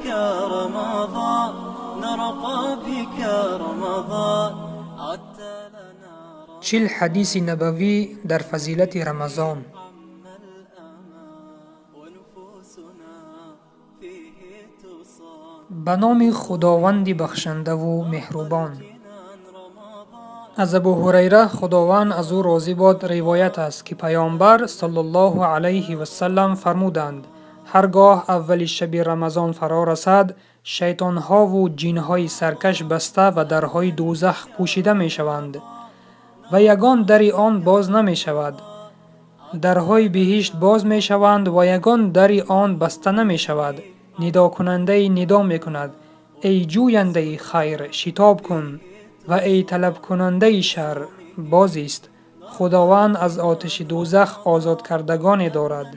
بك رمضان، نرقى بك رمضان، عدت لنا. 40 ҳадиси набавӣ дар фазилати Рамазон. ونفوسنا فيه تصان. Ба номи Худованди бахшандаву меҳрубон. Аз Абу Ҳурайра, Худованд аз ӯ розӣ бод, ривоят аст, ки Паёмбар саллаллоҳу алайҳи васаллам фармуданд: «Ҳар гоҳ аввали шаби Рамазон фаро расад, шайтонҳову ҷинҳои саркаш баста ва дарҳои дӯзах пӯшида мешаванд ва ягон дари он боз намешавад. Дарҳои биҳишт боз мешаванд ва ягон дари он баста намешавад. Нидокунандае нидо мекунад: эй ҷӯяндаи хайр, шитоб кун, ва эй талабкунандаи шар, бозист. Худованд аз оташи дӯзах озодкардагоне дорад».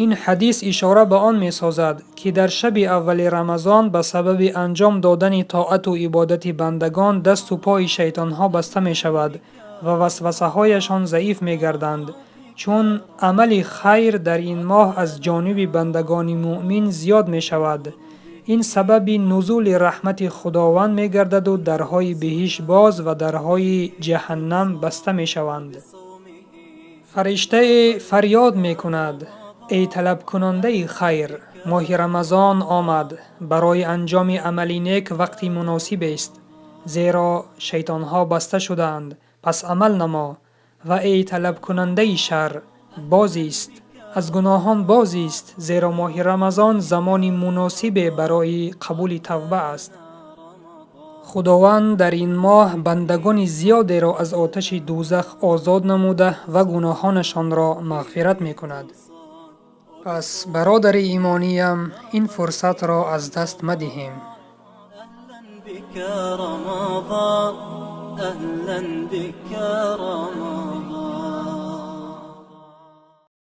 Ин ҳадис ишора ба он месозад, ки дар шаби аввали Рамазон ба сабаби анҷом додани тоату ибодати бандагон дасту пои шайтонҳо баста мешавад ва васвасаҳояшон заиф мегарданд, чун амали хайр дар ин моҳ аз ҷониби бандагони муъмин зиёд мешавад. Ин сабаби нузули раҳмати Худованд мегардаду дарҳои биҳишт боз ва дарҳои ҷаҳаннам баста мешаванд. Фариштае фарёд мекунад: «Эй талабкунандаи хайр, моҳи Рамазон омад, барои анҷоми амали нек вақти муносибест, зеро шайтонҳо баста шудаанд, пас амал намо. Ва эй талабкунандаи шар, бозист, аз гуноҳон бозист, зеро моҳи Рамазон замони муносибе барои қабули тавба аст. Худованд дар ин моҳ бандагони зиёдеро аз оташи дӯзах озод намуда ва гуноҳонашонро мағфират мекунад». Пас, бародари имониям, ин фурсатро аз даст мадиҳем. أهلا بك رمضان، أهلا بك رمضان.